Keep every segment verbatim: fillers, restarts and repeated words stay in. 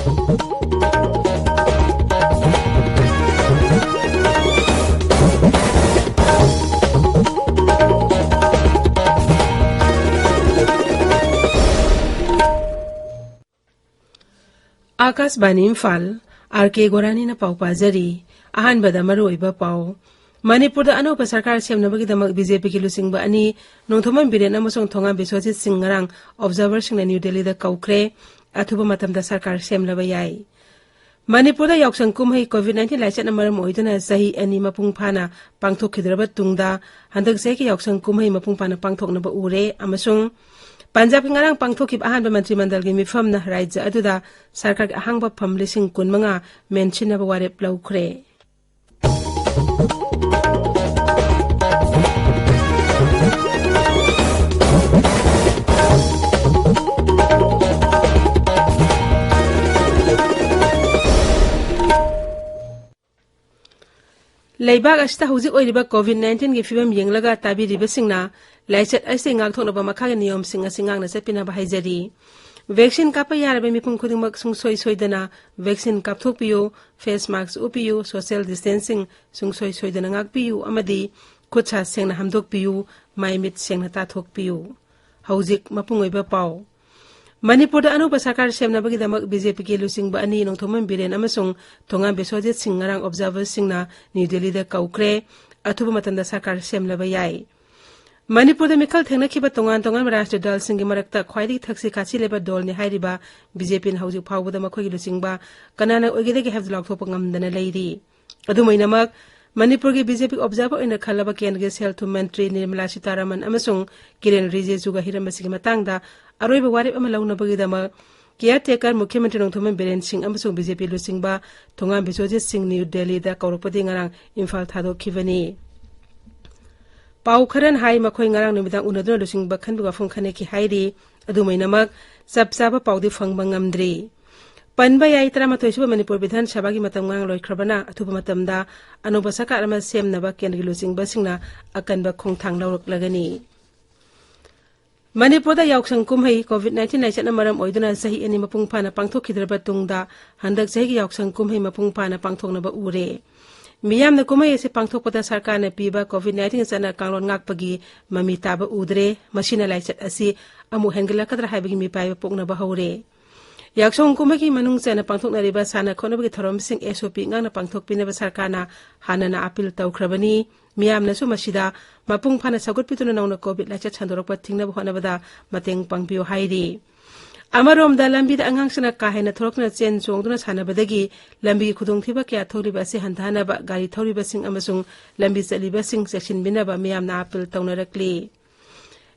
ꯑꯥꯀꯥꯁꯕꯥꯅꯤ Imphal, R ꯀꯦ ꯒꯣꯔꯥꯅꯤꯅ ꯄꯥꯎ ꯄꯥꯖꯔꯤ꯫ ꯑꯍꯥꯟꯕꯗ ꯃꯔꯨꯑꯣꯏꯕ ꯄꯥꯎ꯫ ꯃꯅꯤꯄꯨꯔꯗ ꯑꯅꯧꯕ ꯁꯔꯀꯥꯔ ꯁꯦꯝꯅꯕꯒꯤꯗꯃꯛ ꯕꯤ ꯖꯦ ꯄꯤꯒꯤ ꯂꯨꯆꯤꯡꯕ ꯑꯅꯤ, ꯅꯣꯡꯊꯣꯝꯕꯝ ꯕꯤꯔꯦꯟ ꯑꯃꯁꯨꯡ ꯊꯣꯉꯥꯝ ꯕꯤꯁ꯭ꯋꯖꯤꯠ ꯁꯤꯡ, ꯉꯔꯥꯡ ꯑꯣꯕꯖꯥꯔꯚꯔꯁꯤꯡꯅ ꯅ꯭ꯌꯨ ꯗꯦꯜꯂꯤꯗ ꯀꯧꯈ꯭ꯔꯦ꯫ ꯑꯊꯨꯕ ꯃꯇꯝꯗ ꯁꯔꯀꯥꯔ ꯁꯦꯝꯂꯕ ꯌꯥꯏ꯫ ꯃꯅꯤꯄꯨꯔꯗ ꯌꯥꯎꯁꯪ ꯀꯨꯝꯍꯩ ꯀꯣꯚꯤꯗ ꯅꯥꯏꯟꯇꯤꯟ ꯂꯥꯏꯆꯠꯅ ꯃꯔꯝ ꯑꯣꯏꯗꯨꯅ ꯆꯍꯤ ꯑꯅꯤ ꯃꯄꯨꯡ ꯐꯥꯅ ꯄꯥꯡꯊꯣꯛꯈꯤꯗ꯭ꯔꯕ ꯇꯨꯡꯗ, ꯍꯟꯗꯛ ꯆꯍꯤꯒꯤ ꯌꯥꯎꯁꯪ ꯀꯨꯝꯍꯩ ꯃꯄꯨꯡ ꯐꯥꯅ ꯄꯥꯡꯊꯣꯛꯅꯕ ꯎꯔꯦ ꯑꯃꯁꯨꯡ ꯄꯟꯖꯥꯕꯀꯤ ꯉꯔꯥꯡ ꯄꯥꯡꯊꯣꯛꯈꯤꯕ ꯑꯍꯥꯟꯕ ꯃꯟꯇ꯭ꯔꯤ ꯃꯟꯗꯜꯒꯤ ꯃꯤꯐꯝꯅ ꯔꯥꯖ꯭ꯌ ꯑꯗꯨꯗ ꯁꯔꯀꯥꯔꯒꯤ ꯑꯍꯥꯡꯕ ꯐꯝ ꯂꯤꯁꯤꯡ ꯀꯨꯟꯃꯉꯥ ꯃꯦꯟꯁꯤꯟꯅꯕ ꯋꯥꯔꯦꯞ ꯂꯧꯈ꯭ꯔꯦ꯫ ꯂꯩꯕꯥꯛ ꯑꯁꯤꯗ ꯍꯧꯖꯤꯛ ꯑꯣꯏꯔꯤꯕ ꯀꯣꯚꯤꯗ ꯅꯥꯏꯟꯇꯤꯟꯒꯤ ꯐꯤꯕꯝ ꯌꯦꯡꯂꯒ ꯇꯥꯕꯤꯔꯤꯕꯁꯤꯡꯅ ꯂꯥꯏꯆꯠ ꯑꯁꯤ ꯉꯥꯛꯊꯣꯛꯅꯕ ꯃꯈꯥꯒꯤ ꯅꯤꯌꯣꯝꯁꯤꯡ ꯑꯁꯤ ꯉꯥꯛꯅ ꯆꯠꯄꯤꯅꯕ ꯍꯥꯏꯖꯔꯤ꯫ ꯚꯦꯛꯁꯤꯟ ꯀꯥꯞꯄ ꯌꯥꯔꯕ ꯃꯤꯄꯨꯝ ꯈꯨꯗꯤꯡꯃꯛ ꯁꯨꯡꯁꯣꯏ ꯁꯣꯏꯗꯅ ꯚꯦꯛꯁꯤꯟ ꯀꯥꯞꯊꯣꯛꯄꯤꯌꯨ, ꯐꯦꯁ ꯃꯥꯁ꯭ꯛ ꯎꯞꯄꯤꯌꯨ, ꯁꯣꯁꯤꯌꯦꯜ ꯗꯤꯁꯇꯦꯟꯁꯤꯡ ꯁꯨꯡꯁꯣꯏ ꯁꯣꯏꯗꯅ ꯉꯥꯛꯄꯤꯌꯨ ꯑꯃꯗꯤ ꯈꯨꯠ ꯁꯥ ꯁꯦꯡꯅ ꯍꯥꯝꯗꯣꯛꯄꯤꯌꯨ, ꯃꯥꯏ ꯃꯤꯠ ꯁꯦꯡꯅ ꯇꯥꯊꯣꯛꯄꯤꯌꯨ꯫ ꯍꯧꯖꯤꯛ ꯃꯄꯨꯡ ꯑꯣꯏꯕ ꯄꯥꯎ꯫ ꯃꯅꯤꯄꯨꯔꯗ ꯑꯅꯧꯕ ꯁꯔꯀꯥꯔ ꯁꯦꯝꯅꯕꯒꯤꯗꯃꯛ ꯕꯤ ꯖꯦ ꯄꯤꯒꯤ ꯂꯨꯆꯤꯡꯕ ꯑꯅꯤ, ꯅꯣꯡꯊꯣꯝꯕꯝ ꯕꯤꯔꯦꯟ ꯑꯃꯁꯨꯡ ꯊꯣꯉꯥꯝ ꯕꯤꯁ꯭ꯋꯖꯤꯠ ꯁꯤꯡ, ꯉꯔꯥꯡ ꯑꯣꯕꯖꯥꯔꯚꯔꯁꯤꯡꯅ ꯅ꯭ꯌꯨ ꯗꯦꯜꯂꯤꯗ ꯀꯧꯈ꯭ꯔꯦ꯫ ꯑꯊꯨꯕ ꯃꯇꯝꯗ ꯁꯔꯀꯥꯔ ꯁꯦꯝꯂꯕ ꯌꯥꯏ꯫ ꯃꯅꯤꯄꯨꯔꯗ ꯃꯤꯈꯜ ꯊꯦꯡꯅꯈꯤꯕ ꯇꯣꯉꯥꯟ ꯇꯣꯉꯥꯟꯕ ꯔꯥꯖꯅꯤꯇꯤ ꯗꯜꯁꯤꯡꯒꯤ ꯃꯔꯛꯇ ꯈ꯭ꯋꯥꯏꯗꯒꯤ ꯊꯛꯁꯤ ꯈꯥꯁꯤ ꯂꯩꯕ ꯗꯜꯅꯤ ꯍꯥꯏꯔꯤꯕ ꯕꯤ ꯖꯦ ꯄꯤꯅ ꯍꯧꯖꯤꯛ ꯐꯥꯎꯕꯗ ꯃꯈꯣꯏꯒꯤ ꯂꯨꯆꯤꯡꯕ ꯀꯅꯥꯅ ꯑꯣꯏꯒꯗꯒꯦ ꯍꯥꯏꯕꯗꯨ ꯂꯥꯎꯊꯣꯛꯄ ꯉꯝꯗꯅ ꯂꯩꯔꯤ꯫ ꯑꯗꯨꯃꯥꯏꯅꯃꯛ, ꯃꯅꯤꯄꯨꯔꯒꯤ ꯕꯤ ꯖꯦ ꯄꯤ ꯑꯣꯕꯖꯥꯔꯚꯔ ꯑꯣꯏꯅ ꯈꯜꯂꯕ ꯀꯦꯟꯗ꯭ꯔꯒꯤ ꯁꯦꯜ ꯊꯨꯝ ꯃꯟꯇ꯭ꯔꯤ ꯅꯤꯔꯃꯂꯥ ꯁꯤꯇꯥꯔꯥꯃꯟ ꯑꯃꯁꯨꯡ ꯀꯤꯔꯦꯟ ꯔꯤꯖꯤꯖꯨꯒ ꯍꯤꯔꯝ ꯑꯁꯤꯒꯤ ꯃꯇꯥꯡꯗ ꯑꯔꯣꯏꯕ ꯋꯥꯔꯦꯞ ꯑꯃ ꯂꯧꯅꯕꯒꯤꯗꯃꯛ ꯀꯤꯌꯥꯔ ꯇꯦꯀꯔ ꯃꯨꯈ꯭ꯌ ꯃꯟꯇ꯭ꯔꯤ ꯅꯣꯡꯊꯣꯝꯕꯝ ꯕꯤꯔꯦꯟ ꯁꯤꯡ ꯑꯃꯁꯨꯡ ꯕꯤ ꯖꯦ ꯄꯤ ꯂꯨꯆꯤꯡꯕ ꯊꯣꯉꯥꯝ ꯕꯤꯁ꯭ꯋꯖꯤꯠ ꯁꯤꯡ ꯅ꯭ꯌꯨ ꯗꯦꯜꯂꯤꯗ ꯀꯧꯔꯛꯄꯗꯒꯤ ꯉꯔꯥꯡ ꯏꯝꯐꯥꯜ ꯊꯥꯗꯣꯛꯈꯤꯕꯅꯤ꯫ ꯄꯥꯎ ꯈꯔꯅ ꯍꯥꯏ, ꯃꯈꯣꯏ ꯉꯔꯥꯡ ꯅꯨꯃꯤꯗꯥꯡ ꯎꯅꯗꯨꯅ ꯂꯨꯆꯤꯡꯕ ꯈꯟꯕꯒꯤ ꯋꯥꯐꯝ ꯈꯟꯅꯈꯤ ꯍꯥꯏꯔꯤ꯫ ꯑꯗꯨꯃꯥꯏꯅꯃꯛ, ꯆꯞ ꯆꯥꯕ ꯄꯥꯎꯗꯤ ꯐꯪꯕ ꯉꯝꯗ꯭ꯔꯤ꯫ ꯄꯟꯕ ꯌꯥꯏ, ꯇꯔꯥꯃꯥꯊꯣꯏ ꯁꯨꯕ ꯃꯅꯤꯄꯨꯔ ꯕꯤꯙꯥꯟ ꯁꯚꯥꯒꯤ ꯃꯇꯝ ꯉꯔꯥꯡ ꯂꯣꯏꯈ꯭ꯔꯕꯅ, ꯑꯊꯨꯕ ꯃꯇꯝꯗ ꯑꯅꯧꯕ ꯁꯔꯀꯥꯔ ꯑꯃ ꯁꯦꯝꯅꯕ ꯀꯦꯟꯗ꯭ꯔꯒꯤ ꯂꯨꯆꯤꯡꯕꯁꯤꯡꯅ ꯑꯀꯟꯕ ꯈꯣꯡꯊꯥꯡ ꯂꯧꯔꯛꯂꯒꯅꯤ꯫ ꯃꯅꯤꯄꯨꯔꯗ ꯌꯥꯎꯁꯪ ꯀꯨꯝꯍꯩ COVID nineteen ꯂꯥꯏꯆꯠꯅ ꯃꯔꯝ ꯑꯣꯏꯗꯨꯅ ꯆꯍꯤ ꯑꯅꯤ ꯃꯄꯨꯡ ꯐꯥꯅ ꯄꯥꯡꯊꯣꯛꯈꯤꯗ꯭ꯔꯕ ꯇꯨꯡꯗ ꯍꯟꯗꯛ ꯆꯍꯤꯒꯤ ꯌꯥꯎꯁꯪ ꯀꯨꯝꯍꯩ ꯃꯄꯨꯡ ꯐꯥꯅ ꯄꯥꯡꯊꯣꯛꯅꯕ ꯎꯔꯦ꯫ ꯃꯤꯌꯥꯝꯅ ꯀꯨꯝꯍꯩ ꯑꯁꯤ ꯄꯥꯡꯊꯣꯛꯄꯗ ꯁꯔꯀꯥꯔꯅ ꯄꯤꯕ COVID nineteen ꯆꯠꯅ ꯀꯥꯡꯂꯣꯟ ꯉꯥꯛꯄꯒꯤ ꯃꯃꯤ ꯇꯥꯕ ꯎꯗ꯭ꯔꯦ꯫ ꯃꯁꯤꯅ ꯂꯥꯏꯆꯠ ꯑꯁꯤ ꯑꯃꯨꯛ ꯍꯦꯟꯒꯠꯂꯛꯀꯗ꯭ꯔꯥ ꯍꯥꯏꯕꯒꯤ ꯃꯤꯄꯥꯏꯕ ꯄꯣꯛꯅꯕ ꯍꯧꯔꯦ꯫ ꯌꯥꯎꯁꯪ ꯀꯨꯝꯍꯩꯒꯤ ꯃꯅꯨꯡ ꯆꯟꯅ ꯄꯥꯡꯊꯣꯛꯅꯔꯤꯕ ꯁꯥꯟꯅ ꯈꯣꯠꯅꯕꯒꯤ ꯊꯧꯔꯝꯁꯤꯡ SOP ꯉꯥꯛꯅ ꯄꯥꯡꯊꯣꯛꯄꯤꯅꯕ ꯁꯔꯀꯥꯔꯅ ꯍꯥꯟꯅꯅ ꯑꯥꯄꯤꯜ ꯇꯧꯈ꯭ꯔꯕꯅꯤ꯫ ꯃꯤꯌꯥꯝꯅꯁꯨ ꯃꯁꯤꯗ ꯃꯄꯨꯡ ꯐꯥꯅ ꯁꯧꯒꯠꯄꯤꯗꯨꯅ ꯅꯧꯅ COVID ꯂꯥꯏꯆꯠ ꯁꯟꯗꯣꯔꯛꯄ ꯊꯤꯡꯅꯕ ꯍꯣꯠꯅꯕꯗ ꯃꯇꯦꯡ ꯄꯥꯡꯕꯤꯌꯨ ꯍꯥꯏꯔꯤ꯫ ꯑꯃꯔꯣꯝꯗ, ꯂꯝꯕꯤꯗ ꯑꯉꯥꯡꯁꯤꯡꯅ ꯀꯥ ꯍꯦꯟꯅ ꯊꯣꯛꯂꯛꯇꯨꯅ ꯆꯦꯟ ꯆꯣꯡꯗꯨꯅ ꯁꯥꯟꯅꯕꯗꯒꯤ ꯂꯝꯕꯤꯒꯤ ꯈꯨꯗꯣꯡꯊꯤꯕ ꯀꯌꯥ ꯊꯣꯛꯂꯤꯕ ꯑꯁꯤ ꯍꯟꯊꯍꯟꯅꯕ ꯒꯥꯔꯤ ꯊꯧꯔꯤꯕꯁꯤꯡ ꯑꯃꯁꯨꯡ ꯂꯝꯕꯤ ꯆꯠꯂꯤꯕꯁꯤꯡ ꯆꯦꯛꯁꯤꯟꯕꯤꯅꯕ ꯃꯤꯌꯥꯝꯅ ꯑꯥꯄꯤꯜ ꯇꯧꯅꯔꯛꯂꯤ꯫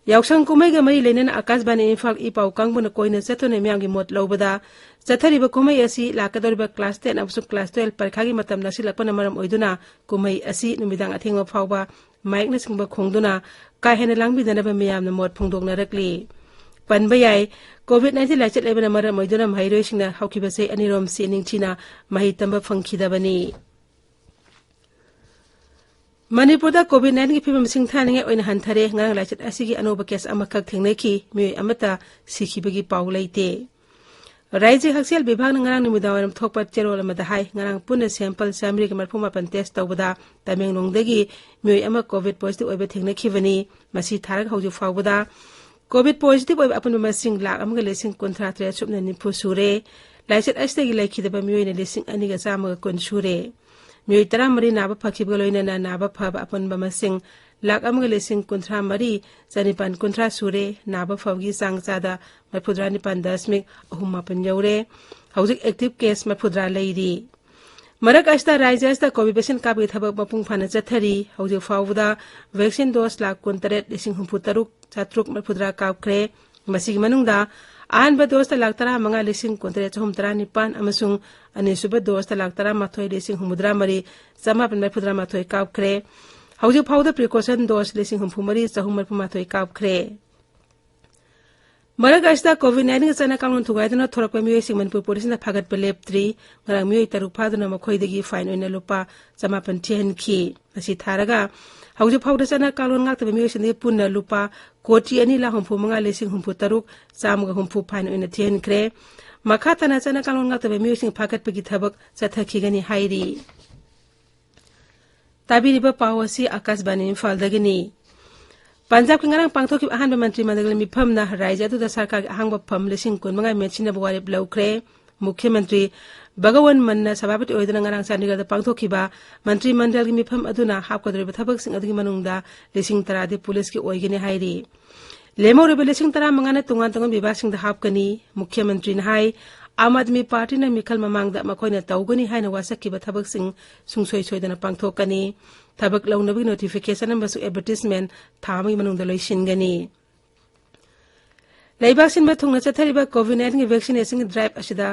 ꯌꯥꯎꯁꯪ ꯀꯨꯝꯍꯩꯒ ꯃꯔꯤ ꯂꯩꯅꯅ ꯑꯥꯀꯥꯁꯕꯥꯅꯤ ꯏꯝꯐꯥꯜ ꯏ ꯄꯥꯎ ꯀꯥꯡꯕꯨꯅ ꯀꯣꯏꯅ ꯆꯠꯇꯨꯅ ꯃꯤꯌꯥꯝꯒꯤ ꯃꯣꯠ ꯂꯧꯕꯗ, ꯆꯠꯊꯔꯤꯕ ꯀꯨꯝꯍꯩ ꯑꯁꯤ ꯂꯥꯛꯀꯗꯧꯔꯤꯕ class ten ꯑꯃꯁꯨꯡ class twelve ꯄꯔꯤꯈꯥꯒꯤ ꯃꯇꯝ ꯅꯛꯁꯤꯜꯂꯛꯄꯅ ꯃꯔꯝ ꯑꯣꯏꯗꯨꯅ ꯀꯨꯝꯍꯩ ꯑꯁꯤ ꯅꯨꯃꯤꯗꯥꯡ ꯑꯊꯦꯡꯕ ꯐꯥꯎꯕ ꯃꯥꯏꯛꯅꯆꯤꯡꯕ ꯈꯣꯡꯗꯨꯅ ꯀꯥ ꯍꯦꯟꯅ ꯂꯥꯡꯕꯤꯗꯅꯕ ꯃꯤꯌꯥꯝꯅ ꯃꯣꯠ ꯐꯣꯡꯗꯣꯛꯅꯔꯛꯂꯤ꯫ ꯄꯟꯕ ꯌꯥꯏ, COVID nineteen ꯂꯥꯏꯆꯠ ꯂꯩꯕꯅ ꯃꯔꯝ ꯑꯣꯏꯗꯨꯅ ꯃꯍꯩꯔꯣꯏꯁꯤꯡꯅ ꯍꯧꯈꯤꯕ ꯆꯍꯤ ꯑꯅꯤꯔꯣꯝꯁꯤ ꯅꯤꯡꯊꯤꯅ ꯃꯍꯩ ꯇꯝꯕ ꯐꯪꯈꯤꯗꯕꯅꯤ꯫ ꯃꯅꯤꯄꯨꯔꯗ COVID nineteenꯒꯤ ꯐꯤꯕꯝ ꯁꯤꯡꯊꯥꯅꯤꯡꯉꯥꯏ ꯑꯣꯏꯅ ꯍꯟꯊꯔꯦ꯫ ꯉꯔꯥꯡ ꯂꯥꯏꯆꯠ ꯑꯁꯤꯒꯤ ꯑꯅꯧꯕ case ꯑꯃꯈꯛ ꯊꯦꯡꯅꯈꯤ꯫ ꯃꯤꯑꯣꯏ ꯑꯃꯠꯇ ꯁꯤꯈꯤꯕꯒꯤ ꯄꯥꯎ ꯂꯩꯇꯦ꯫ ꯔꯥꯏꯖ꯭ꯌ ꯍꯛꯁꯦꯜ ꯕꯤꯚꯥꯒꯅ ꯉꯔꯥꯡ ꯅꯨꯃꯤꯗꯥꯡꯋꯥꯏꯔꯝ ꯊꯣꯛꯄ ꯆꯦꯔꯣꯜ ꯑꯃꯗ ꯍꯥꯏ, ꯉꯔꯥꯡ ꯄꯨꯟꯅ sample ꯆꯥꯃꯔꯤꯒ ꯃꯔꯤꯐꯨ ꯃꯥꯄꯟ test ꯇꯧꯕꯗ ꯇꯃꯦꯡꯂꯣꯡꯗꯒꯤ ꯃꯤꯑꯣꯏ ꯑꯃ COVID positive ꯑꯣꯏꯕ ꯊꯦꯡꯅꯈꯤꯕꯅꯤ꯫ ꯃꯁꯤ ꯊꯥꯔꯒ ꯍꯧꯖꯤꯛ ꯐꯥꯎꯕꯗ COVID positive ꯑꯣꯏꯕ ꯑꯄꯨꯟꯕ ꯃꯁꯤꯡ ꯂꯥꯈ ꯑꯃꯒ ꯂꯤꯁꯤꯡ ꯀꯨꯟꯊ꯭ꯔꯥ ꯇꯔꯦꯠ ꯁꯨꯞꯅ ꯅꯤꯐꯨ ꯁꯨꯔꯦ꯫ ꯂꯥꯏꯆꯠ ꯑꯁꯤꯗꯒꯤ ꯂꯩꯈꯤꯗꯕ ꯃꯤꯑꯣꯏꯅ ꯂꯤꯁꯤꯡ ꯑꯅꯤꯒ ꯆꯥꯝꯃꯒ ꯀꯨꯟ ꯁꯨꯔꯦ꯫ ꯃꯤꯑꯣꯏ ꯇꯔꯥꯃꯔꯤ ꯅꯥꯕ ꯐꯈꯤꯕꯒ ꯂꯣꯏꯅꯅ ꯅꯥꯕ ꯐꯕ ꯑꯄꯨꯟꯕ ꯃꯁꯤꯡ ꯂꯥꯈ ꯑꯃꯒ ꯂꯤꯁꯤꯡ ꯀꯨꯟꯊ꯭ꯔꯥ ꯃꯔꯤ ꯆꯅꯤꯄꯥꯟ ꯀꯨꯟꯊ꯭ꯔꯥ ꯁꯨꯔꯦ꯫ ꯅꯥꯕ ꯐꯕꯒꯤ ꯆꯥꯡ ꯆꯥꯗ ꯃꯔꯤꯐꯨꯇꯔꯥ ꯅꯤꯄꯥꯟ ꯗꯁꯃꯤꯛ ꯑꯍꯨꯝ ꯃꯥꯄꯟ ꯌꯧꯔꯦ꯫ ꯍꯧꯖꯤꯛ active case ꯃꯔꯤꯐꯨꯇꯔꯥ ꯂꯩꯔꯤ꯫ ꯃꯔꯛ ꯑꯁꯤꯗ ꯔꯥꯏꯖ꯭ꯌ ꯑꯁꯤꯗ COVID vaccine ꯀꯥꯞꯄꯒꯤ ꯊꯕꯛ ꯃꯄꯨꯡ ꯐꯥꯅ ꯆꯠꯊꯔꯤ꯫ ꯍꯧꯖꯤꯛ ꯐꯥꯎꯕꯗ vaccine dose ꯂꯥꯈ ꯀꯨꯟꯇꯔꯦꯠ ꯂꯤꯁꯤꯡ ꯍꯨꯝꯐꯨꯇꯔꯨꯛ ꯆꯥꯇ꯭ꯔꯨꯛ ꯃꯔꯤꯐꯨꯇꯔꯥ ꯀꯥꯞꯈ꯭ꯔꯦ꯫ ꯃꯁꯤꯒꯤ ꯃꯅꯨꯡꯗ ꯑꯍꯥꯟꯕ doseꯇ ꯂꯥꯈ ꯇꯔꯥꯃꯉꯥ ꯂꯤꯁꯤꯡ ꯀꯨꯟꯇꯔꯦꯠ ꯆꯍꯨꯝ ꯇꯔꯥꯅꯤꯄꯥꯟ ꯑꯃꯁꯨꯡ ꯑꯅꯤꯁꯨꯕ doseꯇ ꯂꯥꯈ ꯇꯔꯥꯃꯥꯊꯣꯏ ꯂꯤꯁꯤꯡ ꯍꯨꯝꯐꯨꯇꯔꯥ ꯃꯔꯤ ꯆꯃꯥꯄꯟ ꯃꯔꯤꯐꯨꯇꯔꯥ ꯃꯥꯊꯣꯏ ꯀꯥꯞꯈ꯭ꯔꯦ꯫ ꯍꯧꯖꯤꯛ ꯐꯥꯎꯕꯗ precaution dose ꯂꯤꯁꯤꯡ ꯍꯨꯝꯐꯨ ꯃꯔꯤ ꯆꯍꯨꯝ ꯃꯔꯤꯐꯨ ꯃꯥꯊꯣꯏ ꯀꯥꯞꯈ꯭ꯔꯦ꯫ ꯃꯔꯛ ꯑꯁꯤꯗ COVID nineteenꯒꯤ ꯆꯠꯅ ꯀꯥꯡꯂꯣꯟ ꯊꯨꯒꯥꯏꯗꯨꯅ ꯊꯣꯔꯛꯄ ꯃꯤꯑꯣꯏꯁꯤꯡ ꯃꯅꯤꯄꯨꯔ ꯄꯨꯂꯤꯁꯅ ꯐꯥꯒꯠꯄ ꯂꯦꯞꯇ꯭ꯔꯤ꯫ ꯉꯔꯥꯡ ꯃꯤꯑꯣꯏ ꯇꯔꯨꯛ ꯐꯥꯗꯨꯅ ꯃꯈꯣꯏꯗꯒꯤ fine ꯑꯣꯏꯅ ꯂꯨꯄꯥ ꯆꯃꯥꯄꯟ ꯊꯤꯍꯟꯈꯤ꯫ ꯃꯁꯤ ꯊꯥꯔꯒ ꯍꯧꯖꯤꯛ ꯐꯥꯎꯗ ꯆꯠꯅ ꯀꯥꯡꯂꯣꯟ ꯉꯥꯛꯇꯕ ꯃꯤꯑꯣꯏꯁꯤꯡꯗꯒꯤ ꯄꯨꯟꯅ ꯂꯨꯄꯥ ꯀꯣꯇꯤ ꯑꯅꯤ ꯂꯥꯈ ꯍꯨꯝꯐꯨ ꯃꯉꯥ ꯂꯤꯁꯤꯡ ꯍꯨꯝꯐꯨ ꯇꯔꯨꯛ ꯆꯥꯝꯃꯒ ꯍꯨꯝꯐꯨ ꯐꯥꯏꯟ ꯑꯣꯏꯅ ꯊꯤꯍꯟꯈ꯭ꯔꯦ꯫ ꯃꯈꯥ ꯇꯥꯅ ꯆꯠꯅ ꯀꯥꯡꯂꯣꯟ ꯉꯥꯛꯇꯕ ꯃꯤꯑꯣꯏꯁꯤꯡ ꯐꯥꯒꯠꯄꯒꯤ ꯊꯕꯛ ꯆꯠꯊꯈꯤꯒꯅꯤ ꯍꯥꯏꯔꯤ꯫ ꯇꯥꯕꯤꯔꯤꯕ ꯄꯥꯎ ꯑꯁꯤ ꯑꯥꯀꯥꯁꯕꯥꯅꯤ ꯏꯝꯐꯥꯜꯗꯒꯤꯅꯤ꯫ ꯄꯟꯖꯥꯕꯀꯤ ꯉꯔꯥꯡ ꯄꯥꯡꯊꯣꯛꯈꯤꯕ ꯑꯍꯥꯟꯕ ꯃꯟꯇ꯭ꯔꯤ ꯃꯟꯗꯜꯒꯤ ꯃꯤꯐꯝꯅ ꯔꯥꯖ꯭ꯌ ꯑꯗꯨꯗ ꯁꯔꯀꯥꯔꯒꯤ ꯑꯍꯥꯡꯕ ꯐꯝ ꯂꯤꯁꯤꯡ ꯀꯨꯟ ꯃꯉꯥ ꯃꯦꯟꯁꯤꯟꯅꯕ ꯋꯥꯔꯦꯞ ꯂꯧꯈ꯭ꯔꯦ꯫ ꯃꯨꯈ꯭ꯌ ꯃꯟꯇ꯭ꯔꯤ ꯚꯒꯋꯟ ꯃꯟꯅ ꯁꯚꯥꯄꯇꯤ ꯑꯣꯏꯗꯨꯅ ꯉꯔꯥꯡ ꯆꯥꯟꯗꯤꯒꯔꯗ ꯄꯥꯡꯊꯣꯛꯈꯤꯕ ꯃꯟꯇ꯭ꯔꯤ ꯃꯟꯗꯜꯒꯤ ꯃꯤꯐꯝ ꯑꯗꯨꯅ ꯍꯥꯞꯀꯗꯧꯔꯤꯕ ꯊꯕꯛꯁꯤꯡ ꯑꯗꯨꯒꯤ ꯃꯅꯨꯡꯗ ꯂꯤꯁꯤꯡ ꯇꯔꯥꯗꯤ ꯄꯨꯂꯤꯁꯀꯤ ꯑꯣꯏꯒꯅꯤ ꯍꯥꯏꯔꯤ꯫ ꯂꯦꯝꯍꯧꯔꯤꯕ ꯂꯤꯁꯤꯡ ꯇꯔꯥꯃꯉꯥꯅ ꯇꯣꯉꯥꯟ ꯇꯣꯉꯥꯟꯕ ꯕꯤꯚꯥꯒꯁꯤꯡꯗ ꯍꯥꯞꯀꯅꯤ꯫ ꯃꯨꯈ꯭ꯌ ꯃꯟꯇ꯭ꯔꯤꯅ ꯍꯥꯏ, ꯑꯥꯝ ꯑꯥꯗꯃꯤ ꯄꯥꯔꯇꯤꯅ ꯃꯤꯈꯜ ꯃꯃꯥꯡꯗ ꯃꯈꯣꯏꯅ ꯇꯧꯒꯅꯤ ꯍꯥꯏꯅ ꯋꯥꯁꯛꯈꯤꯕ ꯊꯕꯛꯁꯤꯡ ꯁꯨꯡꯁꯣꯏ ꯁꯣꯏꯗꯅ ꯄꯥꯡꯊꯣꯛꯀꯅꯤ꯫ ꯊꯕꯛ ꯂꯧꯅꯕꯒꯤ ꯅꯣꯇꯤꯐꯤꯀꯦꯁꯟ ꯑꯃꯁꯨꯡ ꯑꯦꯗꯚꯔꯇꯤꯁꯃꯦꯟ ꯊꯥ ꯑꯃꯒꯤ ꯃꯅꯨꯡꯗ ꯂꯣꯏꯁꯤꯟꯒꯅꯤ꯫ ꯂꯩꯕꯥꯛ ꯁꯤꯟꯕ ꯊꯨꯡꯅ ꯆꯠꯊꯔꯤꯕ ꯀꯣꯚꯤꯗ ꯅꯥꯏꯟꯇꯤꯟꯒꯤ ꯚꯦꯛꯁꯤꯅꯦꯁꯟꯒꯤ ꯗ꯭ꯔꯥꯏꯚ ꯑꯁꯤꯗ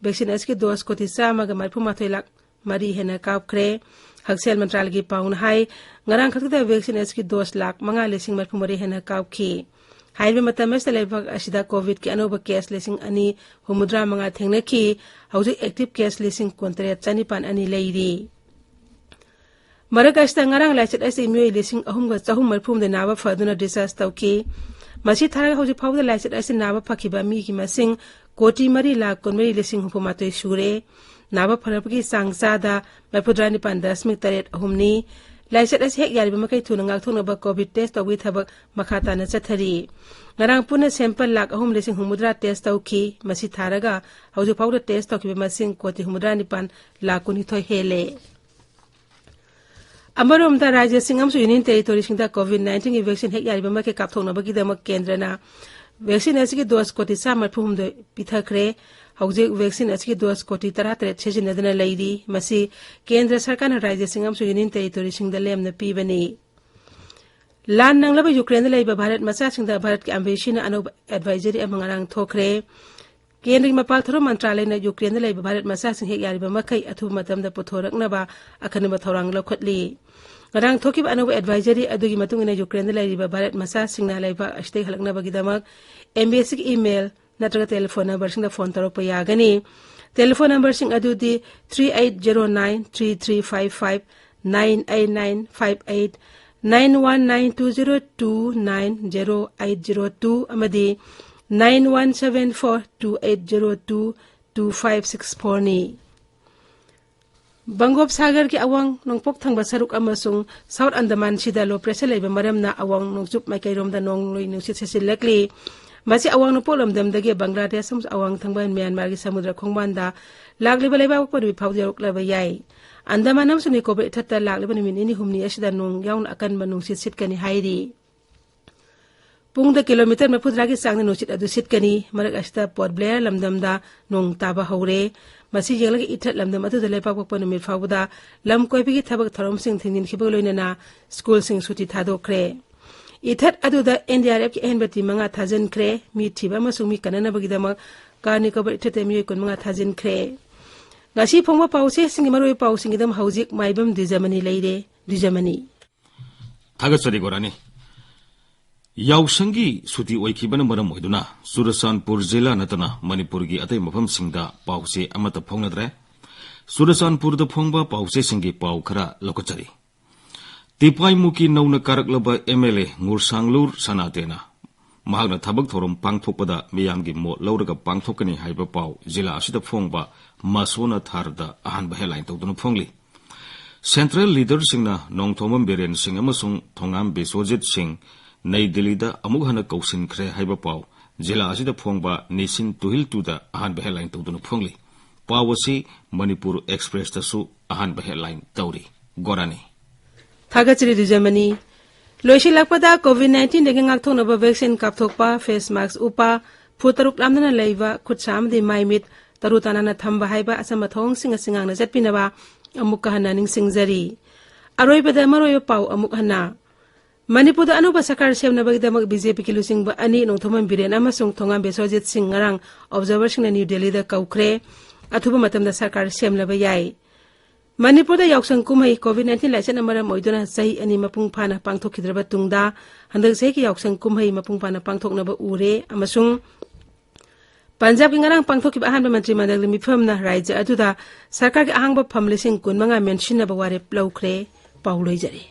ꯚꯦꯛꯁꯤꯟ ꯑꯁꯤꯒꯤ ꯗꯣꯁ ꯀꯣꯇꯤ ꯆꯥꯝꯃꯒ ꯃꯔꯤꯐꯨ ꯃꯥꯊꯣꯏ ꯂꯥꯈ ꯃꯔꯤ ꯍꯦꯟꯅ ꯀꯥꯞꯈ꯭ꯔꯦ꯫ ꯍꯛꯁꯦꯜ ꯃꯟꯇ꯭ꯔꯥꯂꯌꯒꯤ ꯄꯥꯎꯅ ꯍꯥꯏ, ꯉꯔꯥꯡ ꯈꯛꯇꯗ ꯚꯦꯛꯁꯤꯟ ꯑꯁꯤꯒꯤ ꯗꯣꯁ ꯂꯥꯈ ꯃꯉꯥ ꯂꯤꯁꯤꯡ ꯃꯔꯤꯐꯨ ꯃꯔꯤ ꯍꯦꯟꯅ ꯀꯥꯞꯈꯤ꯫ ꯍꯥꯏꯔꯤꯕ ꯃꯇꯝ ꯑꯁꯤꯗ ꯂꯩꯕꯥꯛ ꯑꯁꯤꯗ ꯀꯣꯚꯤꯗꯀꯤ ꯑꯅꯧꯕ ꯀꯦꯁ ꯂꯤꯁꯤꯡ ꯑꯅꯤ ꯍꯨꯝꯐꯨꯇꯔꯥ ꯃꯉꯥ ꯊꯦꯡꯅꯈꯤ꯫ ꯍꯧꯖꯤꯛ ꯑꯦꯛꯇꯤꯚ ꯀꯦꯁ ꯂꯤꯁꯤꯡ ꯀꯨꯟꯇꯔꯦꯠ ꯆꯅꯤꯄꯥꯟ ꯑꯅꯤ ꯂꯩꯔꯤ꯫ ꯃꯔꯛ ꯑꯁꯤꯗ ꯉꯔꯥꯡ ꯂꯥꯏꯆꯠ ꯑꯁꯤ ꯃꯤꯑꯣꯏ ꯂꯤꯁꯤꯡ ꯑꯍꯨꯝꯒ ꯆꯍꯨꯝ ꯃꯔꯤꯐꯨ ꯍꯨꯝꯗꯣꯏ ꯅꯥꯕ ꯐꯗꯨꯅ ꯗꯤꯁꯆꯥꯔꯖ ꯇꯧꯈꯤ꯫ ꯃꯁꯤ ꯊꯥꯔꯒ ꯍꯧꯖꯤꯛ ꯐꯥꯎꯕꯗ ꯂꯥꯏꯆꯠ ꯑꯁꯤ ꯅꯥꯕ ꯐꯈꯤꯕ ꯃꯤꯒꯤ ꯃꯁꯤꯡ ꯀꯣꯇꯤ ꯃꯔꯤ ꯂꯥꯈ ꯀꯨꯟꯃꯔꯤ ꯂꯤꯁꯤꯡ ꯍꯨꯝꯐꯨ ꯃꯥꯊꯣꯏ ꯁꯨꯔꯦ꯫ ꯅꯥꯕ ꯐꯔꯛꯄꯒꯤ ꯆꯥꯡ ꯆꯥꯗ ꯃꯔꯤꯐꯨꯇꯔꯥ ꯅꯤꯄꯥꯟ ꯗꯁꯃꯤꯛ ꯇꯔꯦꯠ ꯑꯍꯨꯝꯅꯤ꯫ ꯂꯥꯏꯆꯠ ꯑꯁꯤ ꯍꯦꯛ ꯌꯥꯔꯤꯕ ꯃꯈꯩ ꯊꯨꯅ ꯉꯥꯛꯊꯣꯛꯅꯕ ꯀꯣꯚꯤꯗ ꯇꯦꯁ ꯇꯧꯕꯒꯤ ꯊꯕꯛ ꯃꯈꯥ ꯇꯥꯅ ꯆꯠꯊꯔꯤ꯫ ꯉꯔꯥꯡ ꯄꯨꯟꯅ ꯁꯦꯝꯄꯜ ꯂꯥꯈ ꯑꯍꯨꯝ ꯂꯤꯁꯤꯡ ꯍꯨꯝꯐꯨꯇꯔꯥ ꯇꯦꯁ ꯇꯧꯈꯤ꯫ ꯃꯁꯤ ꯊꯥꯔꯒ ꯍꯧꯖꯤꯛ ꯐꯥꯎꯕꯗ ꯇꯦꯁ ꯇꯧꯈꯤꯕ ꯃꯁꯤꯡ ꯀꯣꯇꯤ ꯍꯨꯝꯐꯨꯇꯔꯥ ꯅꯤꯄꯥꯟ ꯂꯥꯈ ꯀꯨꯟꯅꯤꯊꯣꯏ ꯍꯦꯜꯂꯦ꯫ ꯑꯃꯔꯣꯝꯗ, ꯔꯥꯖ꯭ꯌꯁꯤꯡ ꯑꯃꯁꯨꯡ ꯌꯨꯅꯤꯌꯟ ꯇꯦꯔꯤꯇꯣꯔꯤꯁꯤꯡꯗ ꯀꯣꯚꯤꯗ ꯅꯥꯏꯟꯇꯤꯟꯒꯤ ꯚꯦꯛꯁꯤꯟ ꯍꯦꯛ ꯌꯥꯔꯤꯕ ꯃꯈꯩ ꯀꯥꯞꯊꯣꯛꯅꯕꯒꯤꯗꯃꯛ ꯀꯦꯟꯗ꯭ꯔꯅ ꯚꯦꯛꯁꯤꯟ ꯑꯁꯤꯒꯤ ꯗꯣꯁ ꯀꯣꯇꯤ ꯆꯥꯝꯃ ꯃꯔꯤꯐꯨ ꯍꯨꯝꯗꯣꯏ ꯄꯤꯊꯈ꯭ꯔꯦ꯫ ꯍꯧꯖꯤꯛ ꯚꯦꯛꯁꯤꯟ ꯑꯁꯤꯒꯤ ꯗꯣꯁ ꯀꯣꯇꯤ ꯇꯔꯥꯇꯔꯦꯠ ꯁꯤꯖꯤꯟꯅꯗꯨꯅ ꯂꯩꯔꯤ꯫ ꯃꯁꯤ ꯀꯦꯟꯗ꯭ꯔ ꯁꯔꯀꯥꯔꯅ ꯔꯥꯖ꯭ꯌꯁꯤꯡ ꯑꯃꯁꯨꯡ ꯌꯨꯅꯤꯌꯟ ꯇꯦꯔꯤꯇꯣꯔꯤꯁꯤꯡꯗ ꯂꯦꯝꯅ ꯄꯤꯕꯅꯤ꯫ ꯂꯥꯟ ꯅꯪꯂꯕ ꯌꯨꯀ꯭ꯔꯦꯟꯗ ꯂꯩꯕ ꯚꯥꯔꯠ ꯃꯆꯥꯁꯤꯡꯗ ꯚꯥꯔꯠꯀꯤ ꯑꯦꯝꯕꯦꯁꯤꯅ ꯑꯅꯧꯕ ꯑꯦꯗꯚꯥꯏꯖꯔꯤ ꯑꯃ ꯉꯔꯥꯡ ꯊꯣꯛꯈ꯭ꯔꯦ꯫ ꯀꯦꯟꯗ꯭ꯔꯒꯤ ꯃꯄꯥꯜ ꯊꯧꯔꯝ ꯃꯟꯇ꯭ꯔꯥꯂꯌꯅ ꯌꯨꯀ꯭ꯔꯦꯟꯗ ꯂꯩꯕ ꯚꯥꯔꯠ ꯃꯆꯥꯁꯤꯡ ꯍꯦꯛ ꯌꯥꯔꯤꯕ ꯃꯈꯩ ꯑꯊꯨꯕ ꯃꯇꯝꯗ ꯄꯨꯊꯣꯔꯛꯅꯕ ꯑꯈꯟꯅꯕ ꯊꯧꯔꯥꯡ ꯂꯧꯈꯠꯂꯤ꯫ ꯉꯔꯥꯡ ꯊꯣꯛꯈꯤꯕ ꯑꯅꯧꯕ ꯑꯦꯗꯚꯥꯏꯖꯔꯤ ꯑꯗꯨꯒꯤ ꯃꯇꯨꯡ ꯏꯟꯅ ꯌꯨꯀ꯭ꯔꯦꯟꯗ ꯂꯩꯔꯤꯕ ꯚꯥꯔꯠ ꯃꯆꯥꯁꯤꯡꯅ ꯂꯩꯕꯥꯛ ꯑꯁꯤꯗꯒꯤ ꯍꯜꯂꯛꯅꯕꯒꯤꯗꯃꯛ ꯑꯦꯝꯕꯦꯁꯤꯒꯤ ꯏꯃꯦꯜ ꯅꯠꯇ꯭ꯔꯒ ꯇꯦꯂꯤꯐꯣꯟ ꯅꯝꯕꯔꯁꯤꯡꯗ ꯐꯣꯟ ꯇꯧꯔꯛꯄ ꯌꯥꯒꯅꯤ꯫ ꯇꯦꯂꯤꯐꯣꯟ ꯅꯝꯕꯔꯁꯤꯡ ꯑꯗꯨꯗꯤ three eight zero nine three three five five, nine eight nine five eight, nine one nine two zero two nine zero eight zero two ꯑꯃꯗꯤ nine one seven four two eight zero two two five six four ꯅꯤ꯫ ꯕꯪꯒꯣꯞ ꯁꯥꯒꯔꯒꯤ ꯑꯋꯥꯡ ꯅꯣꯡꯄꯣꯛ ꯊꯪꯕ ꯁꯔꯨꯛ ꯑꯃꯁꯨꯡ south ꯑꯟꯗꯃꯥꯟꯁꯤꯗ ꯂꯣ pressure ꯂꯩꯕ ꯃꯔꯝꯅ ꯑꯋꯥꯡ ꯅꯣꯡꯆꯨꯞ ꯃꯥꯏꯀꯩꯔꯣꯝꯗ ꯅꯣꯡꯂꯩ ꯅꯨꯡꯁꯤꯠ ꯁꯤꯠꯆꯤꯜꯂꯛꯂꯤ꯫ ꯃꯁꯤ ꯑꯋꯥꯡ ꯅꯣꯡꯄꯣꯛ ꯂꯝꯗꯝꯗꯒꯤ ꯕꯪꯒ꯭ꯂꯥꯗꯦꯁ ꯑꯃꯁꯨꯡ ꯑꯋꯥꯡ ꯊꯪꯕ ꯃ꯭ꯌꯥꯟꯃꯥꯔꯒꯤ ꯁꯃꯨꯗ꯭ꯔ ꯈꯣꯡꯕꯥꯟꯗ ꯂꯥꯛꯂꯤꯕ ꯂꯩꯕꯥꯛ ꯄꯣꯛꯄ ꯅꯨꯃꯤꯠ ꯐꯥꯎꯕ ꯌꯧꯔꯛꯂꯕ ꯌꯥꯏ꯫ ꯑꯟꯗꯃꯥꯟ ꯑꯃꯁꯨꯡ ꯅꯤꯀꯣꯕꯔ ꯏꯊꯠꯇ ꯂꯥꯛꯂꯤꯕ ꯅꯨꯃꯤꯠ ꯅꯤꯅꯤ ꯍꯨꯝꯅꯤ ꯑꯁꯤꯗ ꯅꯣꯡ ꯌꯥꯎꯅ ꯑꯀꯟꯕ ꯅꯨꯡꯁꯤꯠ ꯁꯤꯠꯀꯅꯤ ꯍꯥꯏꯔꯤ꯫ ꯄꯨꯡꯗ ꯀꯤꯂꯣꯃꯤꯇꯔ ꯃꯔꯤꯐꯨꯇꯔꯥꯒꯤ ꯆꯥꯡꯗ ꯅꯨꯡꯁꯤꯠ ꯑꯗꯨ ꯁꯤꯠꯀꯅꯤ꯫ ꯃꯔꯛ ꯑꯁꯤꯗ ꯄꯣꯔꯠ ꯕ꯭ꯂꯦꯌꯔ ꯂꯝꯗꯝꯗ ꯅꯣꯡ ꯇꯥꯕ ꯍꯧꯔꯦ꯫ ꯃꯁꯤ ꯌꯦꯡꯂꯒ ꯏꯊꯠ ꯂꯝꯗꯝ ꯑꯗꯨꯗ ꯂꯩꯕꯥꯛ ꯄꯣꯛꯄ ꯅꯨꯃꯤꯠ ꯐꯥꯎꯕꯗ ꯂꯝ ꯀꯣꯏꯕꯒꯤ ꯊꯕꯛ ꯊꯧꯔꯝꯁꯤꯡ ꯊꯤꯡꯖꯤꯟꯈꯤꯕꯒ ꯂꯣꯏꯅꯅ ꯁ꯭ꯀꯨꯜꯁꯤꯡ ꯁꯨꯇꯤ ꯊꯥꯗꯣꯛꯈ꯭ꯔꯦ꯫ ꯏꯊꯠ ꯑꯗꯨꯗ ꯑꯦꯟ ꯗꯤ ꯑꯥꯔ ꯑꯦꯐꯀꯤ ꯑꯍꯦꯟꯕ ꯇꯤꯝ ꯃꯉꯥ ꯊꯥꯖꯤꯟꯈ꯭ꯔꯦ꯫ ꯃꯤ ꯊꯤꯕ ꯑꯃꯁꯨꯡ ꯃꯤ ꯀꯟꯅꯅꯕꯒꯤꯗꯃꯛ ꯀꯥꯔ ꯅꯤꯀꯣꯕꯔ ꯏꯊꯠꯇ ꯃꯤꯑꯣꯏ ꯀꯨꯟꯃꯉꯥ ꯊꯥꯖꯤꯟꯈ꯭ꯔꯦ꯫ ꯉꯁꯤ ꯐꯣꯡꯕ ꯄꯥꯎꯆꯦꯁꯤꯡꯒꯤ ꯃꯔꯨꯑꯣꯏꯕ ꯄꯥꯎꯁꯤꯡꯒꯤꯗꯃꯛ ꯍꯧꯖꯤꯛ ꯃꯥꯏꯕꯝ ꯗꯤꯖꯃꯅꯤ ꯂꯩꯔꯦ꯫ ꯗꯤꯖꯃꯅꯤ꯫ ꯊꯥꯒꯠꯆꯔꯤ ꯒꯣꯔꯥꯅꯤ꯫ ꯌꯥꯎꯁꯪꯒꯤ ꯁꯨꯇꯤ ꯑꯣꯏꯈꯤꯕꯅ ꯃꯔꯝ ꯑꯣꯏꯗꯨꯅ ꯆꯨꯔꯆꯥꯟꯄꯨꯔ ꯖꯤꯂꯥ ꯅꯠꯇꯅ ꯃꯅꯤꯄꯨꯔꯒꯤ ꯑꯇꯩ ꯃꯐꯝꯁꯤꯡꯗ ꯄꯥꯎꯆꯦ ꯑꯃꯠꯇ ꯐꯣꯡꯅꯗ꯭ꯔꯦ꯫ ꯆꯨꯔꯆꯥꯟꯄꯨꯔꯗ ꯐꯣꯡꯕ ꯄꯥꯎꯆꯦꯁꯤꯡꯒꯤ ꯄꯥꯎ ꯈꯔ ꯂꯧꯈꯠꯆꯔꯤ꯫ ꯇꯤꯄꯥꯏꯃꯨꯀꯤ ꯅꯧꯅ ꯀꯥꯔꯛꯂꯕ ꯑꯦꯝ ꯑꯦꯜ ꯑꯦ ꯉꯨꯔꯁꯥꯡꯂꯨꯔ ꯁꯅꯥꯇꯦꯅ ꯃꯍꯥꯛꯅ ꯊꯕꯛ ꯊꯧꯔꯝ ꯄꯥꯡꯊꯣꯛꯄꯗ ꯃꯤꯌꯥꯝꯒꯤ ꯃꯣꯠ ꯂꯧꯔꯒ ꯄꯥꯡꯊꯣꯛꯀꯅꯤ ꯍꯥꯏꯕ ꯄꯥꯎ ꯖꯤꯂꯥ ꯑꯁꯤꯗ ꯐꯣꯡꯕ ꯃꯁꯣꯅ ꯊꯥꯔꯗ ꯑꯍꯥꯟꯕ ꯍꯦꯗꯂꯥꯏꯟ ꯇꯧꯗꯨꯅ ꯐꯣꯡꯂꯤ꯫ ꯁꯦꯟꯇ꯭ꯔꯦꯜ ꯂꯤꯗꯔꯁꯤꯡꯅ ꯅꯣꯡꯊꯣꯝꯕꯝ ꯕꯤꯔꯦꯟ ꯁꯤꯡ ꯑꯃꯁꯨꯡ ꯊꯣꯉꯥꯝ ꯕꯤꯁ꯭ꯋꯖꯤꯠ ꯁꯤꯡ ꯅꯩ ꯗꯤꯜꯂꯤꯗ ꯑꯃꯨꯛ ꯍꯟꯅ ꯀꯧꯁꯤꯟꯈ꯭ꯔꯦ ꯍꯥꯏꯕ ꯄꯥꯎ ꯖꯤꯂꯥ ꯑꯁꯤꯗ ꯐꯣꯡꯕ ꯅꯤꯁꯤꯟ ꯇꯨꯍꯤꯜ ꯇꯨꯗ ꯑꯍꯥꯟꯕ ꯍꯦꯗꯂꯥꯏꯟ ꯇꯧꯗꯨꯅ ꯐꯣꯡꯂꯤ꯫ ꯄꯥꯎ ꯑꯁꯤ ꯃꯅꯤꯄꯨꯔ ꯑꯦꯛꯁꯄ꯭ꯔꯦꯁꯇꯁꯨ ꯑꯍꯥꯟꯕ ꯍꯦꯗꯂꯥꯏꯟ ꯇꯧꯔꯤ꯫ ꯒꯣꯔꯥꯅꯤ꯫ ꯊꯥꯒꯠꯆꯔꯤ ꯗꯤꯖꯃꯅꯤ꯫ ꯂꯣꯏꯁꯤꯜꯂꯛꯄꯗ ꯀꯣꯚꯤꯗ ꯅꯥꯏꯟꯇꯤꯟꯗꯒꯤ ꯉꯥꯛꯊꯣꯛꯅꯕ ꯚꯦꯛꯁꯤꯟ ꯀꯥꯞꯊꯣꯛꯄ, ꯐꯦꯁ ꯃꯥꯛꯁ ꯎꯞꯄ, ꯐꯨꯠ ꯇꯔꯨꯛ ꯂꯥꯞꯅꯅ ꯂꯩꯕ, ꯈꯨꯠ ꯁꯥ ꯑꯃꯗꯤ ꯃꯥꯏ ꯃꯤꯠ ꯇꯔꯨ ꯇꯅꯥꯟꯅ ꯊꯝꯕ ꯍꯥꯏꯕ ꯑꯆꯝꯕ ꯊꯧꯑꯣꯡꯁꯤꯡ ꯑꯁꯤ ꯉꯥꯛꯅ ꯆꯠꯄꯤꯅꯕ ꯑꯃꯨꯛꯀ ꯍꯟꯅ ꯅꯤꯡꯁꯤꯡꯖꯔꯤ꯫ ꯑꯔꯣꯏꯕꯗ ꯃꯔꯨꯑꯣꯏꯕ ꯄꯥꯎ ꯑꯃꯨꯛ ꯍꯟꯅ꯫ ꯃꯅꯤꯄꯨꯔꯗ ꯑꯅꯧꯕ ꯁꯔꯀꯥꯔ ꯁꯦꯝꯅꯕꯒꯤꯗꯃꯛ ꯕꯤ ꯖꯦ ꯄꯤꯒꯤ ꯂꯨꯆꯤꯡꯕ ꯑꯅꯤ, ꯅꯣꯡꯊꯣꯝꯕꯝ ꯕꯤꯔꯦꯟ ꯑꯃꯁꯨꯡ ꯊꯣꯉꯥꯝ ꯕꯤꯁ꯭ꯋꯖꯤꯠ ꯁꯤꯡ, ꯉꯔꯥꯡ ꯑꯣꯕꯖꯥꯔꯚꯔꯁꯤꯡꯅ ꯅ꯭ꯌꯨ ꯗꯦꯜꯂꯤꯗ ꯀꯧꯈ꯭ꯔꯦ꯫ ꯑꯊꯨꯕ ꯃꯇꯝꯗ ꯁꯔꯀꯥꯔ ꯁꯦꯝꯂꯕ ꯌꯥꯏ꯫ ꯃꯅꯤꯄꯨꯔꯗ ꯌꯥꯎꯁꯪ ꯀꯨꯝꯍꯩ ꯀꯣꯚꯤꯗ ꯅꯥꯏꯟꯇꯤꯟ ꯂꯥꯏꯆꯠꯅ ꯃꯔꯝ ꯑꯣꯏꯗꯨꯅ ꯆꯍꯤ ꯑꯅꯤ ꯃꯄꯨꯡ ꯐꯥꯅ ꯄꯥꯡꯊꯣꯛꯈꯤꯗ꯭ꯔꯕ ꯇꯨꯡꯗ, ꯍꯟꯗꯛ ꯆꯍꯤꯒꯤ ꯌꯥꯎꯁꯪ ꯀꯨꯝꯍꯩ ꯃꯄꯨꯡ ꯐꯥꯅ ꯄꯥꯡꯊꯣꯛꯅꯕ ꯎꯔꯦ ꯑꯃꯁꯨꯡ ꯄꯟꯖꯥꯕꯀꯤ ꯉꯔꯥꯡ ꯄꯥꯡꯊꯣꯛꯈꯤꯕ ꯑꯍꯥꯟꯕ ꯃꯟꯇ꯭ꯔꯤ ꯃꯟꯗꯜꯒꯤ ꯃꯤꯐꯝꯅ ꯔꯥꯖ꯭ꯌ ꯑꯗꯨꯗ ꯁꯔꯀꯥꯔꯒꯤ ꯑꯍꯥꯡꯕ ꯐꯝ ꯂꯤꯁꯤꯡ ꯀꯨꯟꯃꯉꯥ ꯃꯦꯟꯁꯤꯟꯅꯕ ꯋꯥꯔꯦꯞ ꯂꯧꯈ꯭ꯔꯦ꯫ ꯄꯥꯎ ꯂꯣꯏꯖꯔꯦ꯫